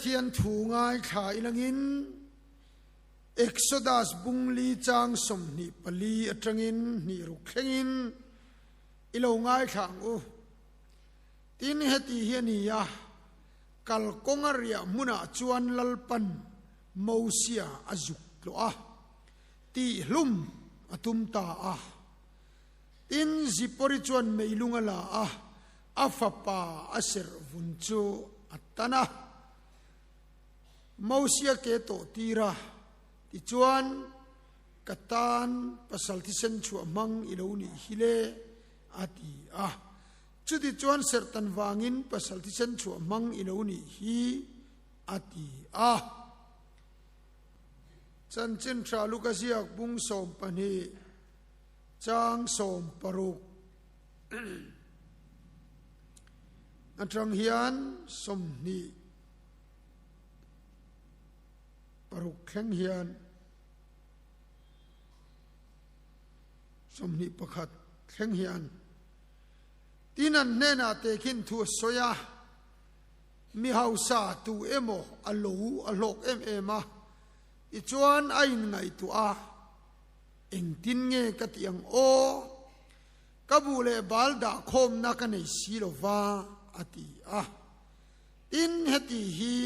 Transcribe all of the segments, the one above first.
Pathian thu ngaithla ilangin Exodus bungli chang 24 atangin hnih ruk thlengin i lo ngaithla ang u. Tin, heti hi a ni a, kalkawnga riah hmunah chuan Lalpan Mosia a zuk tlawh a, tihhlum a tum ta a. Tin, Zipori chuan meilung a la a, a fapa a serh vun chu a tan a, Mosia ke tawh tir a, tichuan, Ka tan pasal thisen chhuah hmang i lo nih hi le, a ti a. Chutichuan serhtan vangin pasal thisen chhuah hmang i lo nih hi, a ti a. Chanchin Tha Luka ziak bung 12 chang 60 atang hian 26 thleng hian 21 thleng hian tin an hnenah tehkhin thu a sawi a, mi hausa tu emaw a lo a hlawk em em a, tichuan a inngaihtuah a, Engtin nge ka tih ang aw? Ka buh leh bal dah khawmna ka nei si lo va, a ti a. Tin, heti hi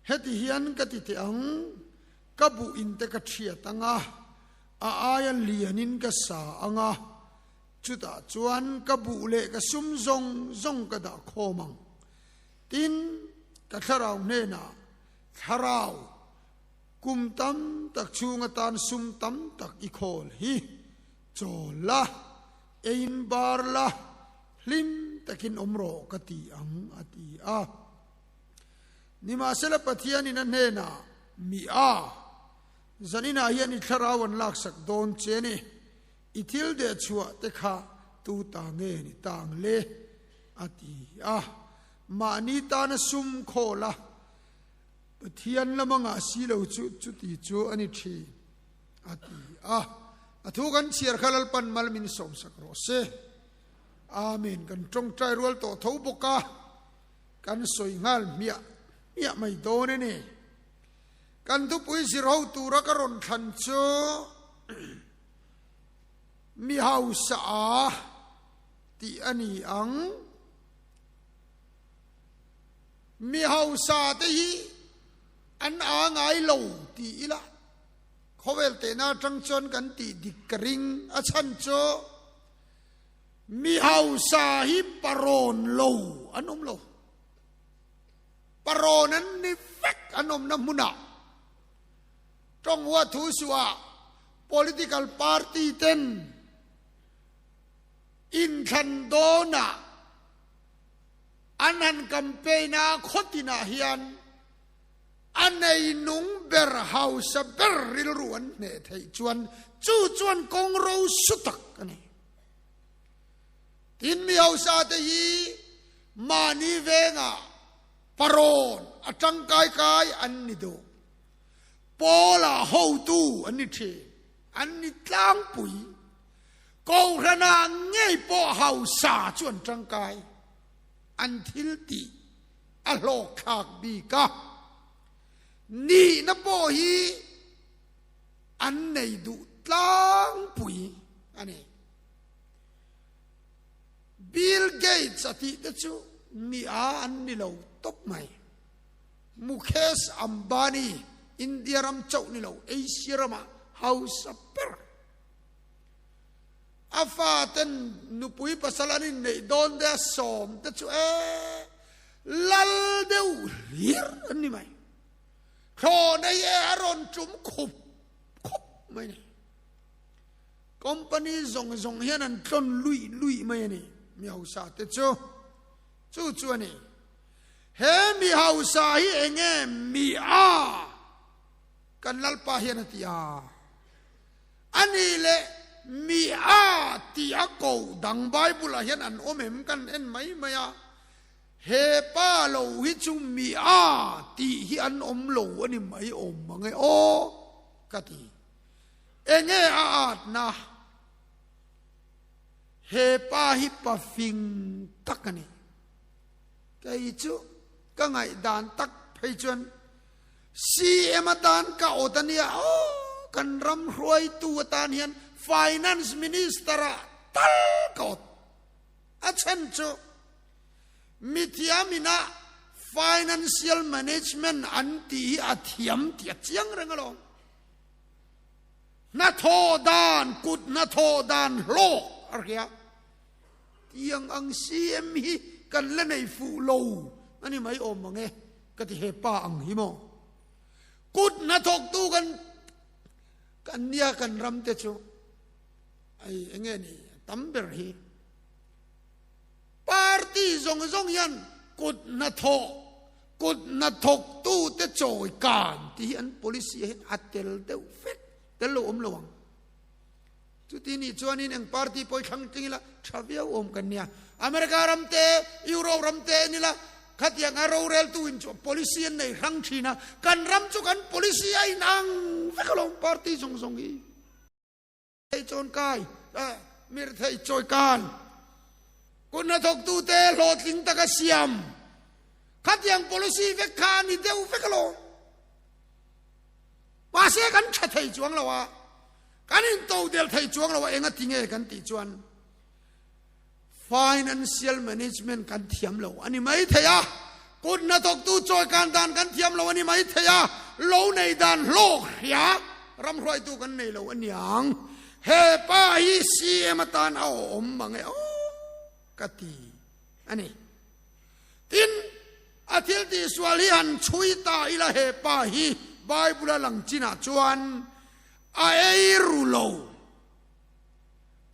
heti hian ka ti teh ang, ka buh in te ka thiat ang a, a aia lianin ka sa ang a, chutah chuan ka buh leh ka sum zawng zawng ka dah khawm ang. Tin, ka thlarau hnenah, Thlarau, kum tam tak chhung atan sum tam tak i khawl hi chawl la, eiin bar la, hlim takin awm rawh ka ti ang, a ti a. Nimahsela Pathianin a hnenah, Mi a, zaninah hian i thlarau an laksak dawn che ni, i thil dehchhuah te kha tu ta nge ni tang le? a ti a. Mahni tana sum khawl a, Pathian lama ngah si lo chu chuti chu a ni thin, a ti a. A thu kan chhiar kha Lalpan mal min sawmsak rawh se. Amen. Kan tawngtai rual tawh tho bawk a, kan sawi nghal hmiah hmiah mai dawn a ni. Kan thupui zir ho tura ka rawn thlan chu mi hausa a tih a ni ang. Mi hausa te hi an a ngai lo ti ila khawvel tehna atang chuan kan tih dik ka ring a chhan chu mi hausa hi parawn lo an awm lo. Parawn an ni vek an awmna hmunah tawng hua thu suah political party ten inthlan dawnah An han campaign a, khawtinah hian a neinung ber, hausa ber rilru an hneh theih chuan chu chuan kawng ro su tak a ni. Tin, mi hausa te hi mahni vengah parawn a tangkai kai an ni duh. Pawlah hotu an ni thin, an ni tlangpui. Kohhranah ngei pawh hausa chu an tangkai, an thil tih a hlawkthlak bik a, nihna pawh hi an nei duh tlangpui a ni. Bill Gates a tih te chu nia an ni lo tawp mai. Mukesh Ambani, India ram chauh ni lo, Asia ramah hausa ber. A faten nupui pasal an inneih dawn te a sawm te chu e lal deuh hlir an ni mai. Thlawn ei e a rawn tum khup khup mai ni. Company zawng zawng hian an tlawn luih luih mai a ni mi hausa te chu. Chu chu a ni. He mi hausa hi enge mi a kan Lalpa hian a ti a. A nih leh mi a tih a ko dang Bible ah hian an awm em kan en mai mai a, he pa lo hi chu mi a tih hi an awm lo a ni mai awm mang e aw ka ti. Enge a atna? He pa hi pa fing tak a ni. Kei chu. Ka ngaihdan tak phei chuan CM atan ka awt a nia aw, kan ram hruaitu atan hian Finance Minister ah tal ka awt. A chhan chu mithiam ina Financial Management an tih hi a thiam tih a chiang reng alawm. Hnathawh dan, kut hnathawh dan hlawk a hria. Tiang ang CM hi kan la nei fuh lo a ni mai awm ang e ka ti he pa ang hi maw. Kut hnathawktu kan kan nia kan ram te chu ai enge ni tam ber hi. Party zawng zawng hian kut hnathawh kut hnathawktu te chawi kan tih hi an policy ah hian a tel deuh vek tel lo awm lo ang. Chuti nih chuanin eng party pawh i thlang tling ila tha viau awm kan nia. America ram te, Europe ram te en ila khatiang a roreltu in chu policy an nei hrang thin a, kan ram chu kan policy a inang vek alawm party zawng zawng hi. Thei chawn kai, mir thei chawi kan. Kun hnathawktute hlawhtling taka siam. Khatiang policy vek kha a ni deuh vek alawm. Mahse kan tha thei chuang lo a. Kan intodel thei chuang lo a enga ti nge kan tih chuan financial management kan thiam lo a ni mai thei a, kut hnathawktu chawikan dan kan thiam lo a ni mai thei a, lo nei dan hlawk hria ram hruaitu kan nei lo a niang. He pa hi CM atan a awm mang e aw ka ti a ni. Tin, a thil tihsual hi han chhui ta ila he pa hi Bible a lang chinah chuan A ei ru lo.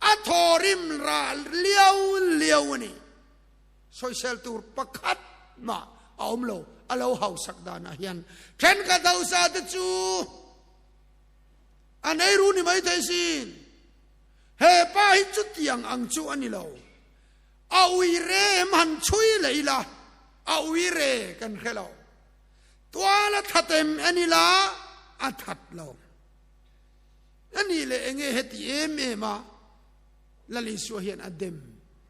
A thaw rim rah liau liau a ni. Sawisel tur pakhat mah a awm lo. A lo hausak danah hian thenkhat hausa te chu an ei ru ni mai thei sin. He pa hi chutiang ang chu a ni lo. A ui re em han chhui leh ila, a ui re kan hre lo. Tual a that em en ila a that lo. A nih leh enge heti em em a Lal Isua hian a dem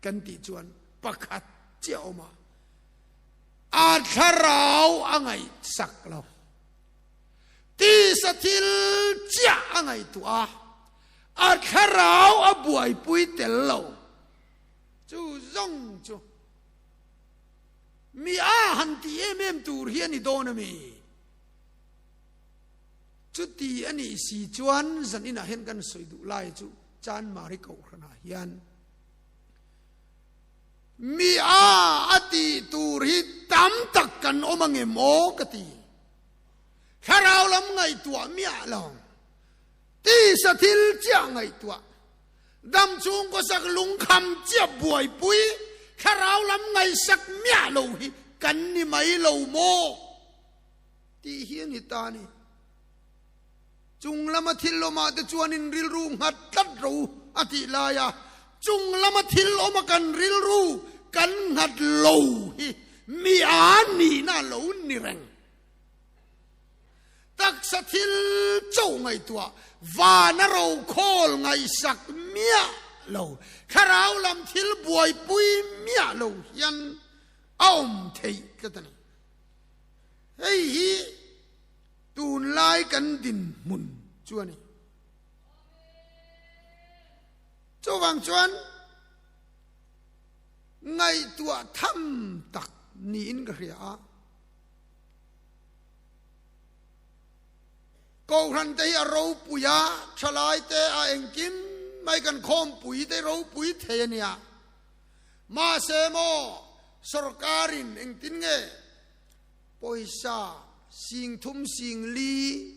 kan tih chuan pakhat chiah awm a, a thlarau a ngaihsak lo. Tisa thil chiah a ngaihtuah a, a thlarau a buaipui tel lo. Chu zawng chu. Mi a han ti em em tur hi a ni dawn a mi? Chuti a nih si chuan zan inah hian kan sawi duh lai chu Chanmari Kohhranah hian mi a a tih tur hi tam tak kan awm ang em aw ka ti. Thlarau lam ngaihtuah miah lo, tisa thil chiah ngaihtuah. Dam chung kawsak lungkham chiah buaipui thlarau lam ngaihsak miah lo hi kan ni mai lo maw? tih hi a ni ta a ni. Chung lama thil awmah te chuanin rilru nghat tlat ro a tih laia chung lama thil awma kan rilru kan nghat lo hi mi a nihna lo ni reng. Taksa thil cho ngaihtuah vana rokhawl ngaihsak miah lo, thlarau lam thil buaipui miah lo hian a awm theih tlat a ni. Hei hi tunlai kan dinhmun chu a ni. Chuvang chuan ngaihtuah tham tak niin ka hria a. Kohhran te hi a ropui a, thalai te a engkim mai kan khawmpui te ropui thei a nia. Mahse maw sorkarin engtin nge pawisa singthum singli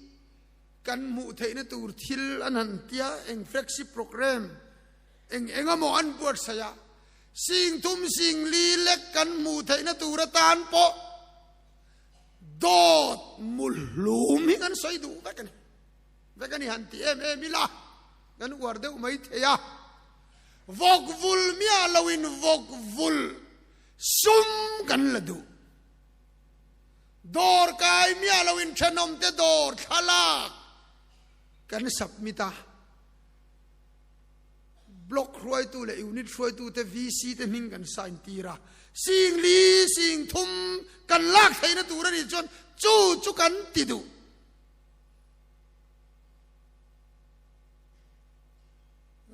kan hmuh theihna tur thil an han tia eng flexi program eng eng emaw an buatsaih a, singthum singli lek kan hmuh theihna tur atan pawh Dawt muhlum hi kan sawi duh vek a ni. Vek a ni han ti em em ila, kan uar deuh mai thei a. Vawk vul miah loin vawk vul sum kan la duh. Dawr kai miah loin thenawmte dawr thlalak kan submit a. Block hruaitu leh unit hruaitute VC te hming kan sign tir a. Sing li, sing thum kan lak theihna tur a nih chuan chu chu kan ti duh.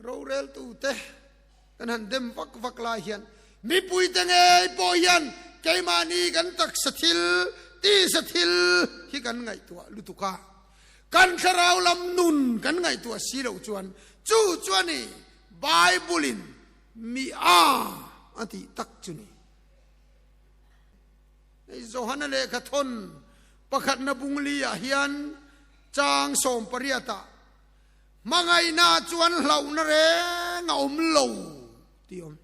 Roreltute kan han dem vak vak lai hian mipuite ngei pawh hian keimahni kan taksa thil, tisa thil hi kan ngaihtuah lutuk a. Kan thlarau lam nun kan ngaihtuah si loh chuan chu chuan i Bible-in mi a a tih tak chu ni. Hei Johana lehkha thawn pakhatna bungli ah hian chang 18 ah hmangaihna chuan hlauhna reng a awm lo tih awm.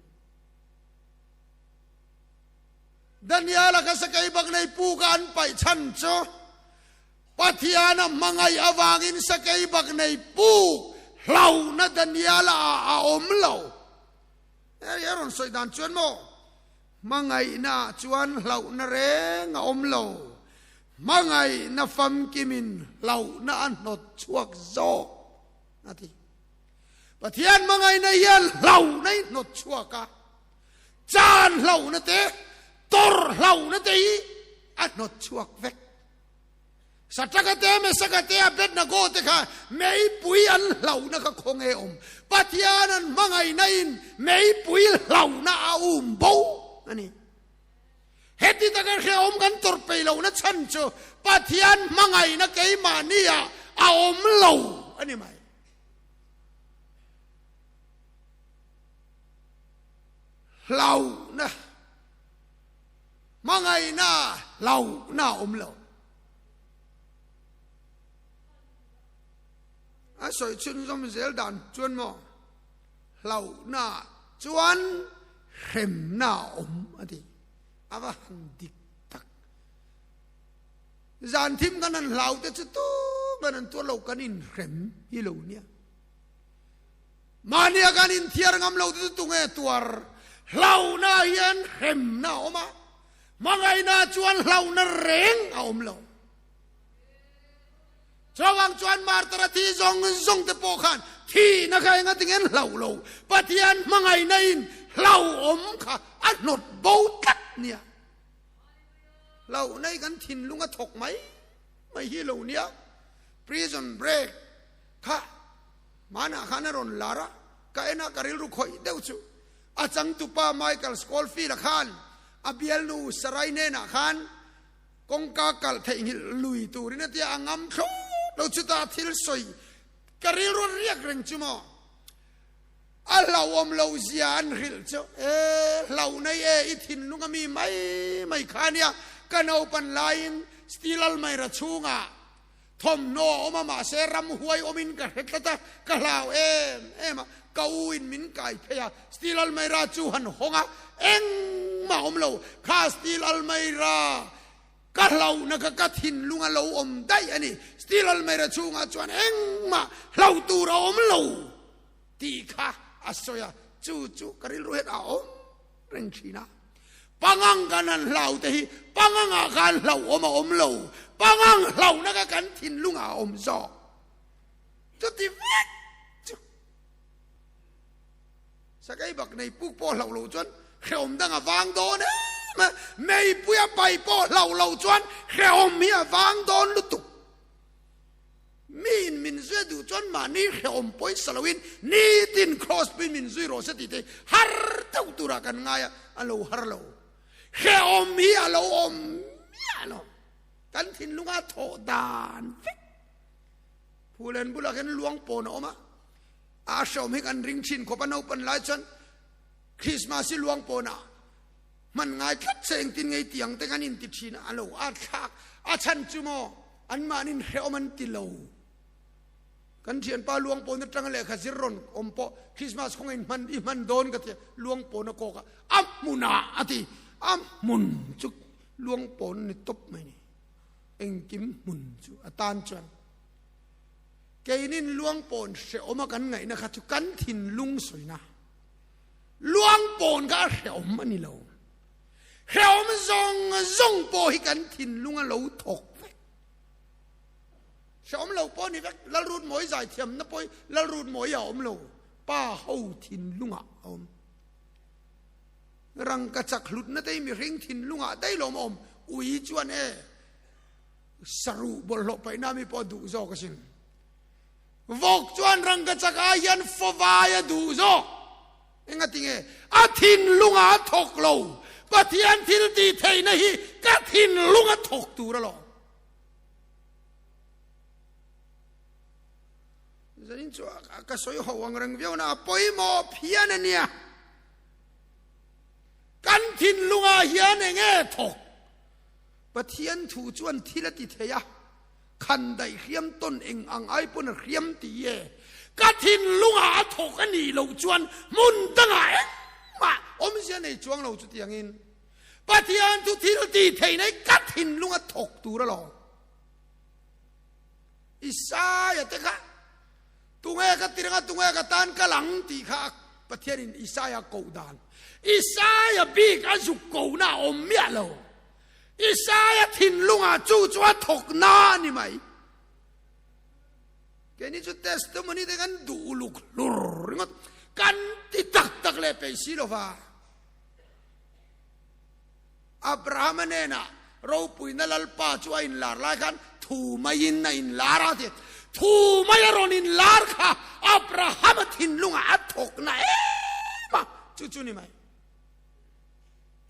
Daniel-a kha sakei bak nei puk a an paih chhan chu Pathian a hmangaih avangin sakei bak nei puk hlauhna Daniel-a ah a awm lo. Hei a rawn sawi dan chuan maw? Hmangaihna ah chuan hlauhna reng a awm lo. Hmangaihna famkimin hlauhna a hnawt chhuak zawk a ti. Pathian hmangaihna hian hlauhna i hnawt chhuak a, chan hlauhna te, tawrh hlauhna te hi a hnawt chhuak vek. Satraka te, Mesaka te, Abednego te kha meipui an hlauhna kha khawnge awm. Pathian an hmangaihna in meipui hlauhna a um bo a ni. Heti taka hrehawm kan tawrh peih lohna chhan chu Pathian hmangaihna keimahni ah a awm lo a ni mai. Hlauhna. Hmangaihna hlauhna a awm lo. A sawi chhunzawm zel dan chuan maw hlauhna chuan hremna a awm a ti. A va han dik tak. Zan thim kan han hlau te chu tuman an tuar lo kan inhrem hi lo nia. Mahnia kan inthiar ngam lo te chu tunge tuar? Hlauhna hian hremna a awm a, hmangaihna chuan hlauhna reng a awm lo. Chuvang chuan Martara thi zawng zawng te pawh khan thihna kha enga tinge an hlauh lo? Pathian hmangaihna in hlauhawm kha a hnawt bo tlat nia. Hlauhna hi kan thinlung a thawk mai mai hi lo nia. Prison break kha Hmanah khan a rawn lar a, ka en a ka rilru khawih deuh chu. A changtupa Michael Scofield-a khan a bialnu Sarai hnenah khan kawngka kalh theihnghilh lui turin a tia, a ngam thlawt lo. Chutah thil sawi ka rilru a riak reng chu maw? A hlauhawm lo zia an hrilh chu, E, hlauh nei e, i thinlung a mi mai mai kha nia, ka naupan laiin Steel Almaira chhungah Thawmhnaw a awm a, mahse ramhuai awmin ka hre tlat a, ka hlau em em a, ka u in min kai phei a, Steel Almaira chu han hawng a, engmah a awm lo, kha Steel Almaira ka hlauhna kha ka thinlung a lo awm daih a ni, Steel Almaira chhungah chuan engmah hlauh tur a awm lo tih kha a sawi a, chu chu ka rilru hian a awm reng thin a. Pangang kan han hlau te hi pangangah khan hlauhawm a awm lo, pangang hlauhna kha kan thinlungah a awm zawk. Chuti vek chu sakei bak nei puk pawh hlauh loh chuan hrehawm dang a vang dawn em a, meipui a pai pawh hlauh loh chuan hrehawm hi a vang dawn lutuk. Mi in min zui a duh chuan mahni hrehawm pawisa loin nitin cross pui min zui rawh se tih te har deuh turah kan ngai a, a lo har lo. Hrehawm hi a lo awm miah lo. Kan thinlunga thawh dan vek. Phulen bulah khian luang pawn a awm a, a hrehawm hi kan ring thin khawp a, naupan lai chuan Christmas hi luang pawnah hman ngai tlat se engtin ngei tiang te kan inti thin a, a lo a thlak a chhan chu maw Anmahnin hrehawm an ti lo. Kan thianpa Luangpawn atanga lehkha zir rawn awm pawh Christmas khawnga in hman i hman dawn ka ti a, Luangpawn a kawk a, a hmunah a ti. A hmun chu Luangpawn ni tawp mai ni. Engkim hmun chu a tan chuan. Keinin Luangpawn hrehawm a kan ngaihna kha chu kan thinlung sawina. Luangpawn kha a hrehawm a ni lo. Hrehawm zawng zawng pawh hi kan thinlung a lo thawk vek. Hrehawm lo pawh ni vek, Lalrut Mawi zaithiamna pawh hi Lalrut Mawi a awm lo, pa ho thinlungah a awm. Rangka chak hlutna te hi mihring thinlungah daih lawm a awm. Ui chuan e saruh bawlhhlawh paihna mi pawh a duh zawk asin. Vawk chuan rangka chak ai hian fawvai a duh zawk. Engatinge? A thinlungah a thawk lo. Pathian thil tih theihna hi ka thinlunga thawk tur alawm. Zanin chu ka sawi ho ang reng viau na a pawimawh phian a nia. Kan thinlungah hian enge thawk? Pathian thu chuan thil a ti thei a, khan daih hriam tawn eng ang ai pawn a hriam ti e. Ka thinlungah a thawk a nih loh chuan hmun dangah engmah awmzia nei chuang lo chutiangin Pathian thu thil ti thei nei ka thinlunga thawk tur alawm. Isaia te kha tunge ka tiranga tunge ka tan kal ang tih kha Pathianin Isaia koh dan. Isaia bik a zuk kohna a awm miah lo. Isaia thinlungah chu chu a thawk na a ni mai. Keini chu testimony te kan duh uluk hlur ringawt kan ti tak tak leh peih si lova. Abrahama hnenah ropuina Lalpa chu a inlar lai khan thu maiin a inlar a ti. Thu mai a rawn inlar kha Abrahama thinlungah a thawkna em a, chu chu ni mai.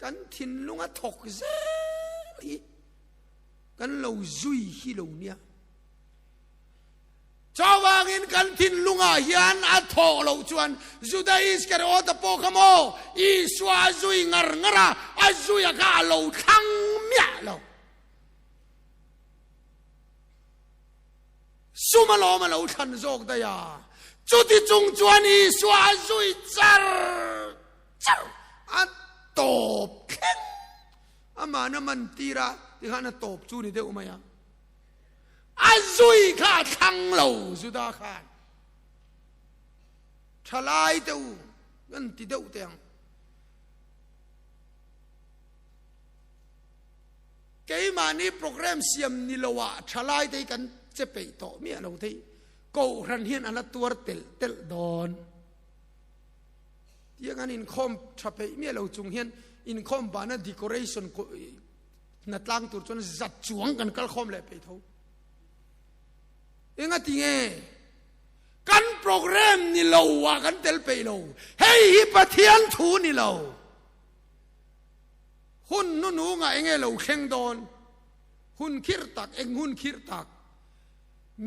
Kan thinlunga thawk zel hi kan lo zui hi lo nia. Chuvangin kan thinlungah hian a thawh loh chuan Juda Iskariota pawh kha maw Isua a zui ngar ngar a, a zuia kha a lo thlang miah lo. Sum alawm a lo thlan zawk daih a, chuti chung chuan Isua a zui char char a tawp thleng. Amahna man tir a, tikhan a tawp chu ni deuh mai a. A zui kha a thlang lo Juda khan. Thalai te u kan ti deuh teh ang. Keimahni program siam ni lo ah thalai te hi kan che peih tawh miah lo thei. Kohhran hian a la tuar telh telh dawn. Tiang an inkhawm tha peih miah lo chung hian inkhawm bana decoration Hna tlang tur chuan zat chuang kan kal khawm leh peih tho. Enga ti nge? Kan program ni lo ah kan tel peih lo. Hei hi Pathian thu ni lo. Hun hnunung ah enge lo thleng dawn? Hun khirh tak, eng hun khirh tak?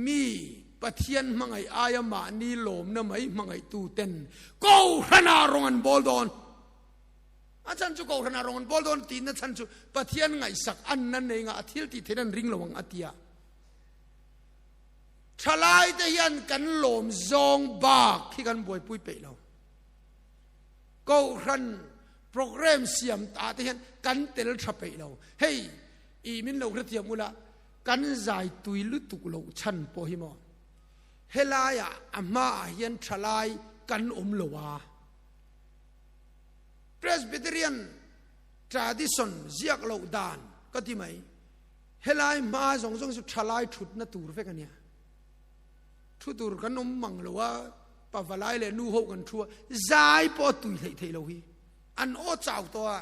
Mi Pathian hmangaih aia mahni lawmna mai hmangaihtu ten Kohhran ah rawng an bawl dawn. A chhan chu Kohhran ah rawn bawl dawn tihna chhan chu Pathian ngaihsak an na nei nga a thil tih theihna an ring lo ang a ti a. Thalai te hian kan lawm zawng bak hi kan buaipui peih lo. Kohhran program siam ta te hian kan tel tha peih lo. Hei i min lo hrethiam ula kan zai tui lutuk loh chhan pawh hi maw helaiah a hmaah hian thalai kan awm lo a. Presbyterian tradition ziak loh dan ka ti mai. Helai hma zawng zawng chu thalai thutna tur vek a nia. Thu tur kan awm mang lo a, pavalai leh nu ho kan thu a, zai pawh a tui hleih theih lo hi. An aw chau tawh a.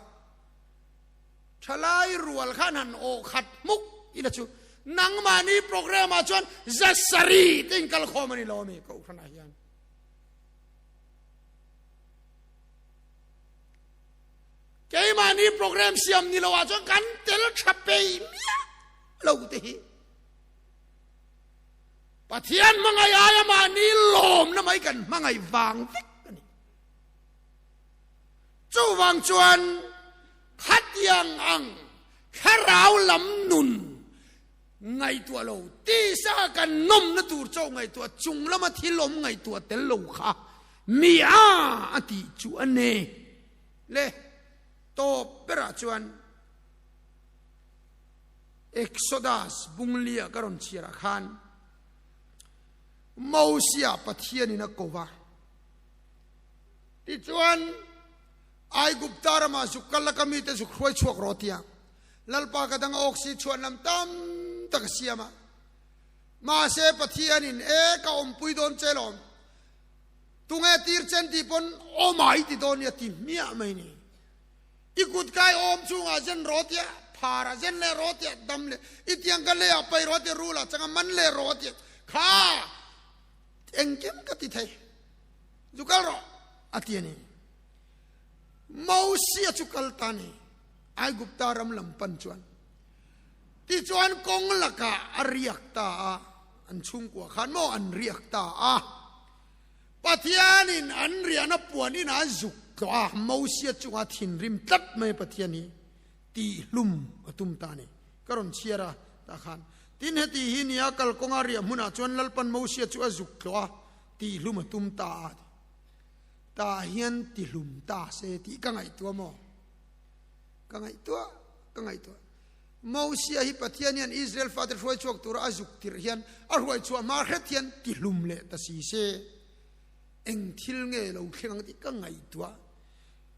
Thalai rual khan han aw khat hmuk ila chu nangmahni program ah chuan zasari te in kal khawm a ni lo a mi Kohhran ah hian. Keimahni program siam ni lo ah chuan kan tel tha pei miah lo te hi. Pathian hmangaih aia mahni lawmna mai kan hmangaih vang vek a ni. Chuvang chuan khatiang ang thlarau lam nun Ngaihtuah lo, tisa kan nawmna tur chauh ngaihtuah, chung lama thil awm ngaihtuah tel lo kha mi a a tih chu a ni. Le tawp berah chuan Exodus bunglia ka rawn chhiarah khan Mosia Pathianin a ko va. Tichuan Aigupta ramah zuk kal la ka mite zuk hruai chhuak rawh tia Lalpa ka dang a awk si chhuan lam tam tak a siam a. Mahse Pathianin e ka awmpui dawn che lawm. Tunge tir chen tih pawn awm ai ti dawn nia ti hmiah mai ni. I kut kai awm chungah zen rawh tia phar a zen leh rawh tia dam leh i tiang ka lei ah pai rawh tia rul ah changa man leh rawh tia kha engkim ka ti thei zu kal rawh a ti a ni. Mosia chu kal ta ni Aigupta ram lam pan chuan tichuan kawng lakah a riak ta a an chhungkua khan maw an riak ta a. Pathianin an riahna puan inah a zuk tlawh a, Mosia chunga thinrim tlat mai Pathian hi tihhlum a tum ta a ni. Ka rawn chhiar a, tah khan, Tin, heti hi nia kalkawnga riah hmunah chuan Lalpan Mosia chu a zuk tlawh a, tihhlum a tum ta a ti. Tah hian tihlum ta se tih ka ngaihtuah maw? Ka ngaihtuah, ka ngaihtuah. Mosia hi Pathian hian Israel fate hruai chhuak tura a zuk tirh hian a hruai chhuah hma hret hian ti hlum leh ta si se, eng thil nge lo thleng ang tih ka ngaihtuah.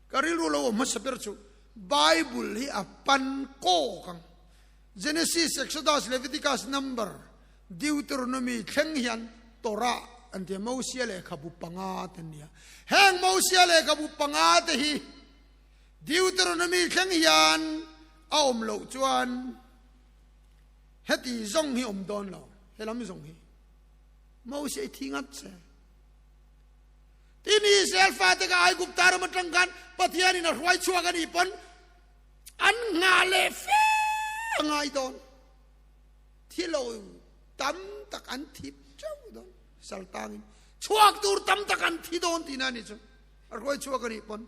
Ka rilru lo awm hmasa ber chu Bible hi a pan kawk ang. Genesis, Exodus, Leviticus, Number, Deuteronomy thleng hian Torah an ti a, Mosia lehkhabu panga te an ni a. Heng Mosia lehkhabu panga te hi Deuteronomy thleng hian a awm loh chuan heti zawng hi awm dawn lo, helam zawng hi Moses i thi ngat che. Tin Israel fate ka Aigupta ram atang khan Pathianin a hruai chhuak a nih pawn an nghah leh fe a ngai dawn. Thi lo tam tak an thip teuh dawn saltangin chhuak tur tam tak an thi dawn tihna a nih chu a hruai chhuak a nih pawn.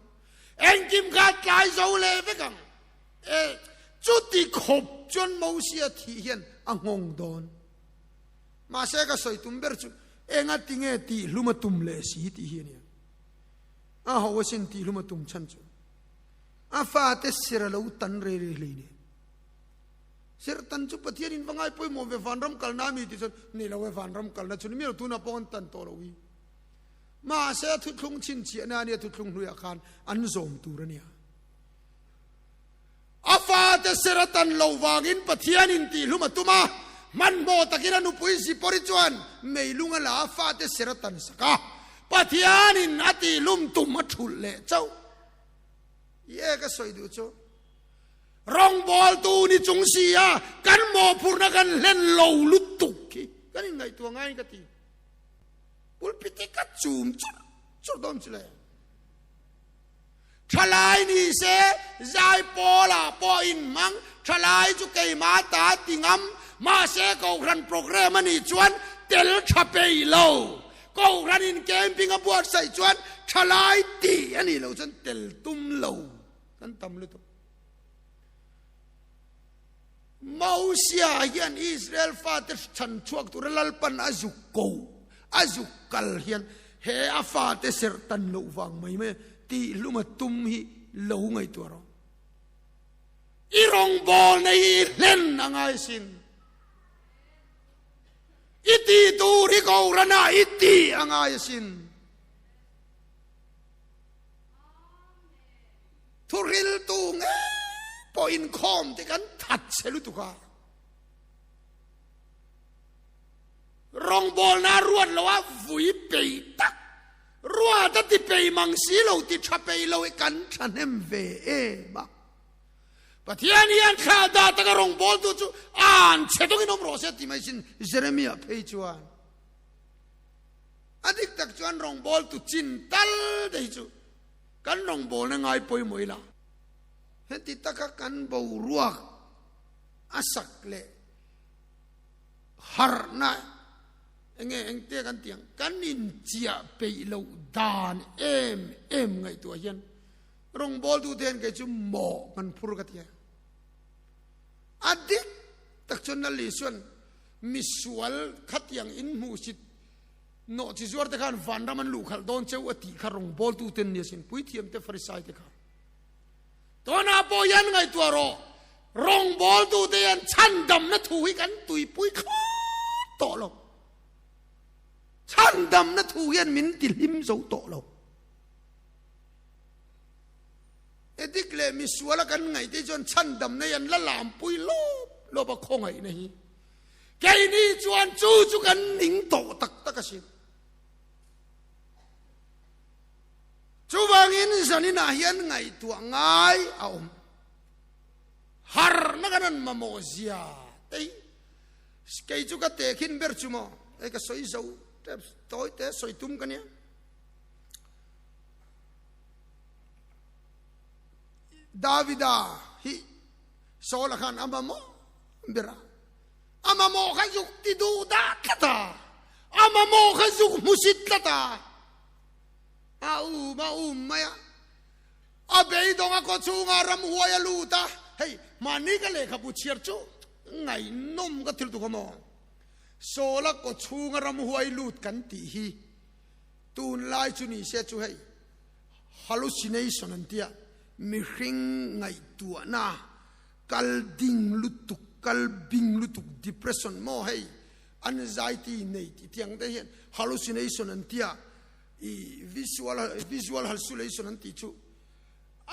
Engkim kha tlai zo leh vek ang. E, chuti khawp chuan Mosia thih hian a nghawng dawn. Mahse ka sawi tum ber chu enga tinge tih hlum a tum leh si tih hi a nia. A ho asin tih hlum a tum chhan chu. A fate sir a lo tan rei rei hlei nen. Sir tan chu Pathian in va ngai pawimawh ve vanram kalna ami tih chuan nei lo e vanram kalna chu ni miah lo tunah pawh an tan tawh lo hi. Mahse a thuthlung chhinchhiahna a nia thuthlung hnuaiah khan an zawm tur a nia. A fate ser a tan lo vangin Pathianin tihhlum a tum a, hmanhmawh takin a nupui Zipori chuan meilung a la a fate ser a tan sak a, Pathianin a tihhlum tum a thulh leh chauh. Ie ka sawi duh chu rawngbawltu ni chung si a kan mawhphurhna kan hlen lo lutuk hi kan inngaihtuah ngaiin ka ti. Pulpit hi ka chum chur chur dawn chu le. Thalai ni se zai pawlah pawh in hmang, thalai chu keimah ta ti ngam, mahse kohhran program a nih chuan tel tha peih lo. Kohhran in camping a buatsaih chuan thalai tih a nih loh chuan tel tum lo kan tam lutuk. Mosia hian Israel fate chhan chhuak tura Lalpan a zuk ko, a zuk kal hian he a fate serh tan loh vang mai mai tih hlum a tum hi lo ngaihtuah rawh. I rawngbawlna hi i hlen a ngai sin. I tih tur hi Kohhranah i tih a ngai asin. Thuriltu ngei pawh inkhawm te kan that che lutuk a. Rawngbawlna ruat lo a vui pei tak, ruat a ti pei mang si lo ti tha pei lo i kan thahnem ve em a. Pathian hian thla dah taka rawngbawltu chu an che dawngin awm rawh se ti mai sin Jeremiah phei chuan. A dik tak chuan rawngbawltu chin tal te hi chu Kan rawngbawlna ngai pawimawh ila. Heti taka kan boruak a sak leh harhna enge engte kan tih ang, kan inchiah peih loh dan em em ngaihtuah hian rawngbawltute hian kei chu mawh kan phur ka ti a. A dik tak chuan Lal Isua'n misual khatiang inhmuhsit Nawh chi zuar te khan vanram an luh khalh dawn cheu a tih kha rawngbawltu ten nia sin puithiam te farisai te kha. Tunah pawh hian ngaihtuah rawh, rawngbawltu te hian chhandamna thu hi kan tuipui thlawt tawh lo. Chhandamna thu hian min ti hlim zo tawh lo. Edik leh misuala kan ngaih te chuan chhandamna hi an la lampui lawp lawp a khawngaihna hi. Keini chuan chu chu kan ning tawh tak tak asin. Chuvangin zaninah hian ngaihtuah ngai a awm. Harhna kan an mamawh zia te hi kei chu ka tehkhin ber chu maw? Hei ka sawi zo tep tawi te sawi tum ka nia. Davida hi Saula khan a mamawh ber a. A mamawh kha zuk ti duh dah tlat a. A mamawh kha zuk hmusit tlat a. A um a um mai a. A beidawng a kaw chhungah ramhuai a lut a. Hei, mahni ka lehkhabu chhiar chu ngaihnawm ka thil tuk a maw? Saula kaw chhunga ramhuai lut kan tih hi tunlai chu ni se chu hei hallucination an tia, mihring ngaihtuahna kal ding lutuk, kal bing lutuk, depression maw hei anxiety nei tih tiang te hian hallucination an tia, i visual visual hallucination an tih chu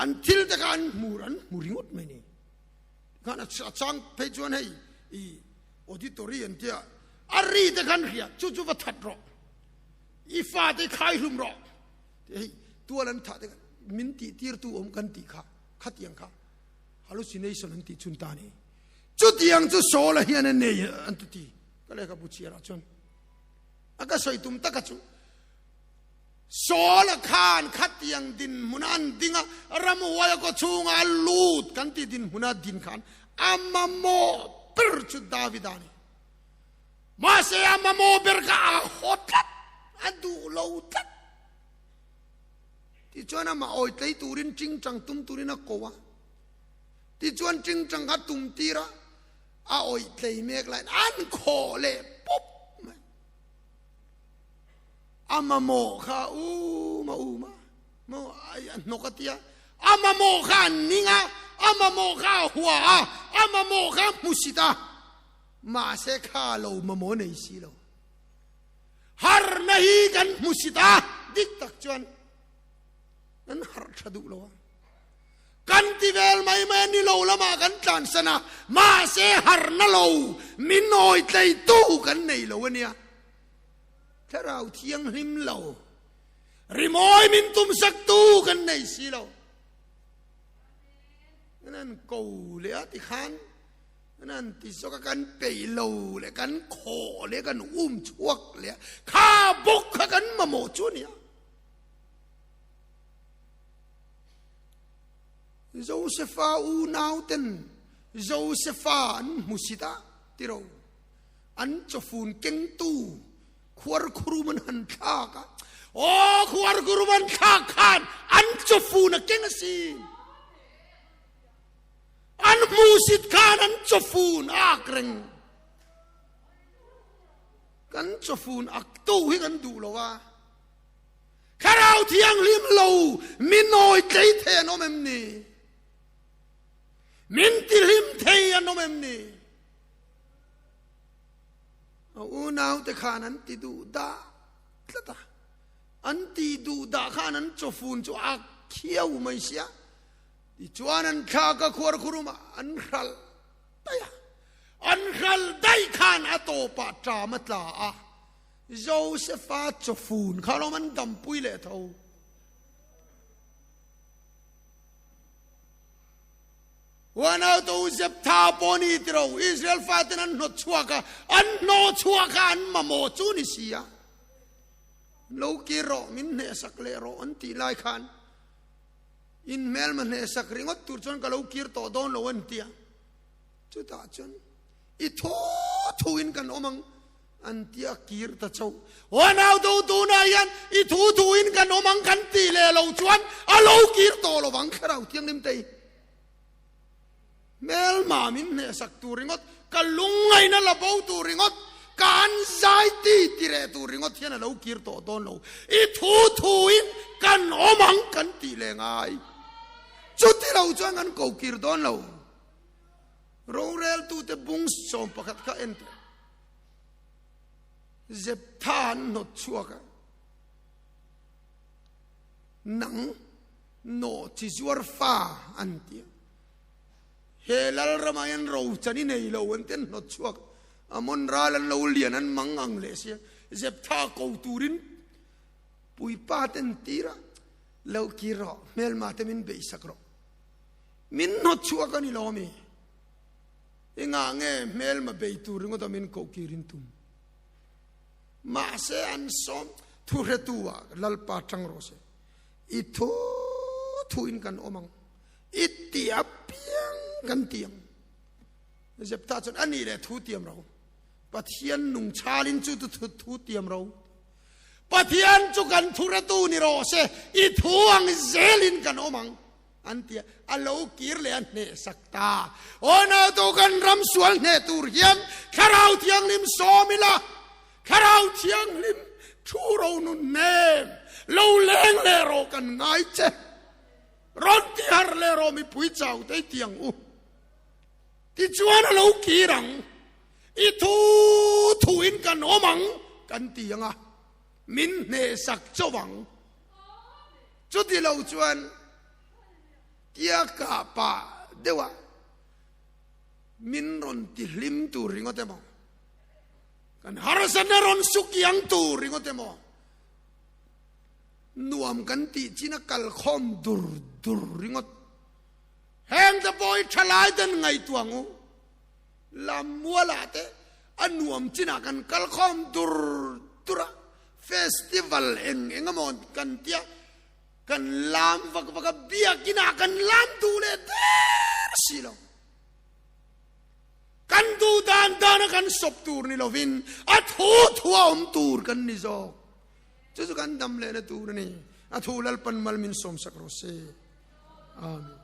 an thil te kha an hmu an hmu ringawt mai ni. Khan a chang phei chuan hei i auditory an tia a ri te khan hria chu chu va that rawh i fa te khai hlum rawh hei tual an thah te min tih tir tu awm kan tih kha khatiang kha hallucination an tih chun ta ni chutiang chu Saul a hian a nei an ti ti ka lehkhabu chhiarah chuan a ka sawi tum taka chu Saul a khan khatiang dinhmun an ding a ramhuai a kaw chhunga a lut kan tih dinhmun a din khan a mamawh ber chu David a ni mahse a mamawh ber kha a haw tlat a duh lo tlat tichuan amah awi tlei turin tingtang tum turin a ko a tichuan tingtang kha tum tir a a awih tlei mek laiin an khawh leh pawp mai. A mamawh kha um a um a, maw a hnawk a tia, a mamawh kha an ning a, a mamawh kha a hua a, a mamawh kha a hmusit a, mahse kha lo mamawh nei si lo. Harhna hi kan hmusit a, dik tak chuan kan harh tha duh lo a. Kan ti vel mai mai a ni lo lamah kan tlansan a, mahse harhna lo min awi tleitu kan nei lo a nia. Thlarau thianghlim lo, rimawi min tumsaktu kan nei si lo. Kan an ko leh a tikhan kan an ti zawk a, kan peih lo leh kan khawh leh kan um chhuak leh a, kha bawk kha kan mamawh chu a nia. Josefa unauten Josefa an hmusit a tiro. An chawfun kengtu khuarkhurum an han thlak a. Aw khuarkhurum an thlak khan an chawfun a keng asin. An hmusit khan an chawfun a ak reng. Kan chawfun ak tu hi kan duh lo a. Thlarau Thianghlim lo mi nawi tlei thei an awm em ni? Min tihlim thei an awm em ni? A unaute khan an ti duh dah tlat a, an ti duh dah khan an chawfun chu a khiau mai sia. Tichuan an thlak a khuar khurumah an hralh daih a, an hralh daih khan a tawpah ṭam a tla a, Josefa chawfun kha lawm an dampui leh tho. Uanautu Jeptha pawh ni ti ro, Israel faten an hnawt chhuak a, an hnawh chhuak a, an mamawh chu ni si a. Lo kir rawh, min hnehsak leh rawh an tih lai khan in hmelma hnehsak ringawt tur chuan ka lo kir tawh dawn lo an ti a. Chutah chuan i thu thuin kan awm ang. An ti a kir ta chauh. Aw nau do tunah hian i thu thuin kan awm ang kan tih leh lo chuan a lo kir tawh lo vang Thlarau Thianghlim te hi. Hmelma min hnehsak tur ringawt, ka lungngaihna la bo tur ringawt, ka an zai ti ti reh tur ringawt hian a lo kir tawh dawn lo. I thu thuin kan awm ang kan tih leh ngai. Chuti lo chuan kan ko kir dawn lo. Roreltute bung 11 kha en teh. Zeptha an hnawt chhuak a, Nang nawh chi zuar fa an ti a. He Lalramah hian rochan i nei lo an ti an hnawt chhuak a. Amon ral an lo lian an mang ang leh sia. Zeptha ko turin puipa te an tir a. Lo kir rawh, hmelma te min beihsak rawh. Min hnawt chhuak a ni lo ami? I ngah nge hmelma bei tur ringawt a min koh kirin tum? Mahse an sawm thu hretu ah Lalpa tang rawh se. I thu thu in kan awm ang. I ti apiang kan ti ang. Jeptha chuan a nih leh thu tiam ro. Pathian nung chalin chu tu thu tiam ro. Pathian chu kan thuretu ni rawh se, i thu ang zelin kan awm ang, an ti a, a lo kir leh a hnehsak ta. Aw nautu kan ram sual hneh tur hian Thlarau Thianghlim sawm ila, Thlarau Thianghlim thu ro nun hnem, lo leng leh rawh kan ngai che, rawn ti harh leh rawh mipui chau te i ti ang u. Tichuan a lo kir ang. I thu thuin kan awm ang kan ti ang a, min hnehsak chauh ang. Chuti lo chuan tia kah pah deuhah min rawn ti hlim tur ringawt emaw, kan harsatna rawn sukiang tur ringawt emaw, nuam kan tih chin a kalkhawm dur dur ringawt. Heng te pawh hi thalai ten ngaihtuah ang u. Lammualah te a nuam chinah kan kal khawm dur dur a, festival eng eng emaw kan tia kan lam vak vak a, biakinah kan lam duh leh der si lo. Kan duh dan dana kan sawp tur ni lovin a thu thu a awm tur kan ni zawk. Chu chu kan dam lehna tur a ni. A thu Lalpan mal min sawmsak rawh se. Amen.